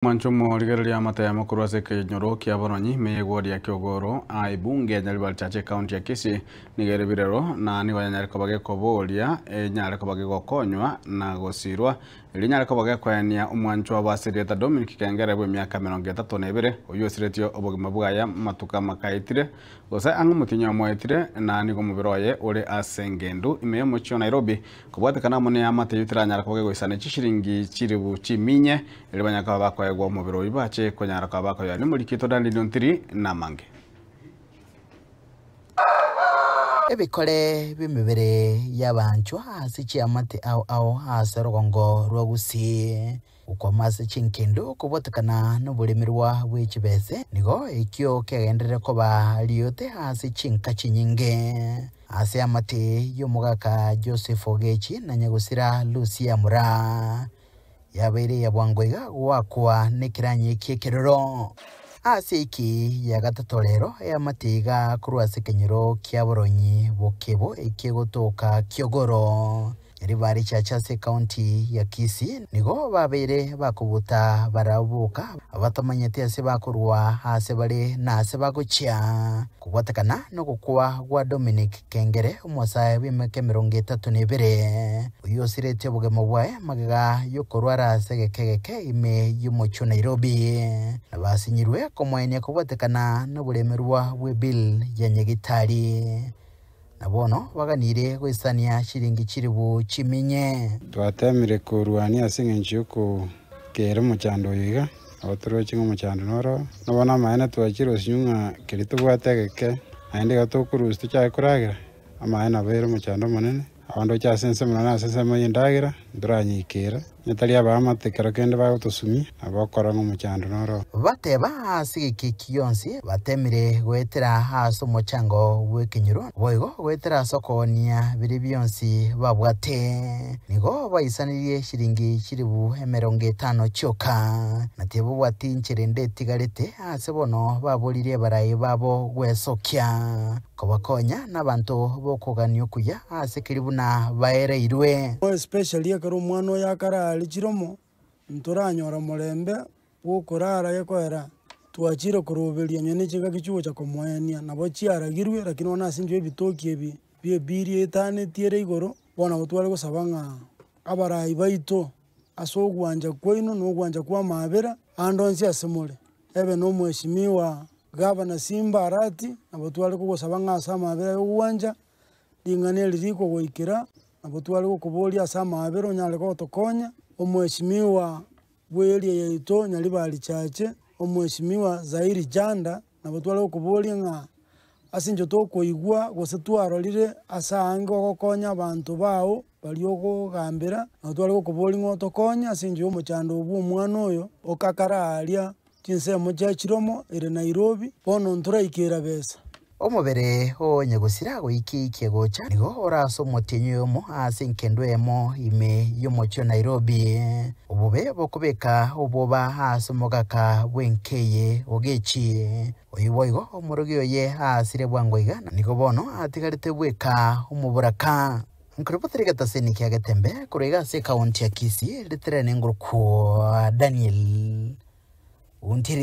Mwanche omorigereria amatemo korwa ase ekenyoro kia Boronyi, ime y'egwori ya Kiogoro, aa ebunge ya Nyaribari Chache ekaunti ya Kisii nigo ere birero na nigo yanyare koba gekoboria enyare koba gegokonywa na gosirwa erio enyare koba gekoenia omwanchwa obo ase erieta Dominic Kengere bw'emiaka 32 oyio osiretie obogima bwaye amatuko amake aetire gose ang'e omotienyi oyomo oetire na nigo omobere oye ore ase engendu ime y'omochie o Nairobi Kobwatekana amo neamate eyio teranyare koba kegoisana chishilingi chilifu chiminye, erio banyare koba bakoegwa omobere oyio bache konyara koba bakoyoa nemorikito Daniel Ontiri namange. Ebikore bi'emebere y'abanchwa ase chiamate ao ao ase orogongo rwa Gusii. Gokwama ase chinkendo kobwatekana noboremerwa bwe chibese nigo ekio kegenderere koba riote ase chinka chinyinge. Ase amate y'omogaka Joseph Ogechi na nyagosira Lucia Muraa yabeire eya bwango iga goakwa nekeranyi ki'ekeroro. Ase eki ya gatato rero eamate iga korwa ase ekenyoro kia Boronyi Bokebo ekegotoka Kiogoro. Riba richache ase ekaunti ya Kisii nigo babeire bakobuta barabwo boka batamanyeti ase bakorwa aase bare na ase bagochia. Kobwatekana nogokwa gwa Dominic Kengere omosae bw'emiaka 32 oyio osiretie obogima bwaye magega y'okorwara ase egeka egeke ime y'omochie o Nairobi na basinyirwe komoenia kobwatekana noboremerwa bw'ebill ya nyagitari. Na bono baganirie goisania chiringi chilifu chiminye. Twateemire korwania ase engencho y'okokeera omochando oyo iga, nabo toroche ng'a omochando noro. Na bono amaene twachire osinywe ng'a keria tobwate egeke, naende iga tokorusia tochake koragera, amaene nabo ere omochando omonene. Abande gochia ase ensemo na ase ensemo y'endagera, ntoranyeikera. Onye tari abaamate ekero kende bagotosumia, nabo okorora ng'a omochando noro. Bateba ase egeka eki gionsi batemire goetera ase omochango bw'ekenyoro, boigo goetera ase okoonia biria bionsi babwate. Nigo baisanirie chiringi chilifu 50 chioka, na tibabwati nchera ende etigarete ase bono baboririe abarai babo gwesokia. Kobakonya nabanto b'okogania okuya ase keria buna baereirwe. Especially ekero omwana oyo akare chiromo, ntoranyora omorembe bw'okorara gekoera twachire koroberia onye ne chingaki chigocha komoenia, nabo chiaragirwe lakini bono ase inche ebitoki ebi bia ebiri etanetie ere igoro, bono nabo tware gosaba ng'a abarai baito ase ogwancha kwaino na ogwancha kwa amaabera ande onsi ase more, ebe na omweshimiwa Gavana Simba Arati, nabo tware kogosaba ng'a ase amaabera y'ogwancha, ring'ana eri rikogoikera, nabo tware gokoboria ase amaabera onyare gotokonya, omweshimiwa bw'eria yaito Nyaribari Chache, omweshimiwa Zairi Janda, nabo tware gokoboria ng'a ase inche tokoigwa gose twarorire ase aange ogokonya abanto bao baria okogambera, nabo tware gokoboria ng'a otokonye ase enchera y'omochando obwo omwana oyo, okakara aria Chinsemo chia chiromo ere Nairobi, bono ntoraikera besa. Omobere o nyagosira goika eikie gocha nigo ore ase omotienyi oyomo ase enkendo eyemo ime y'omochie o Nairobi. Obobe bokobeka obwoba ase omogaka bw'enka eye Ogechi. Oyio boigo omorogi oye aasire bwango iga na nigo bono atigarete bweka omoboraka. Nkoribotera egetaseni kia Getembe korwa iga ase ekaunti ya Kisii ritere nenguru kwa Daniel Ontiri.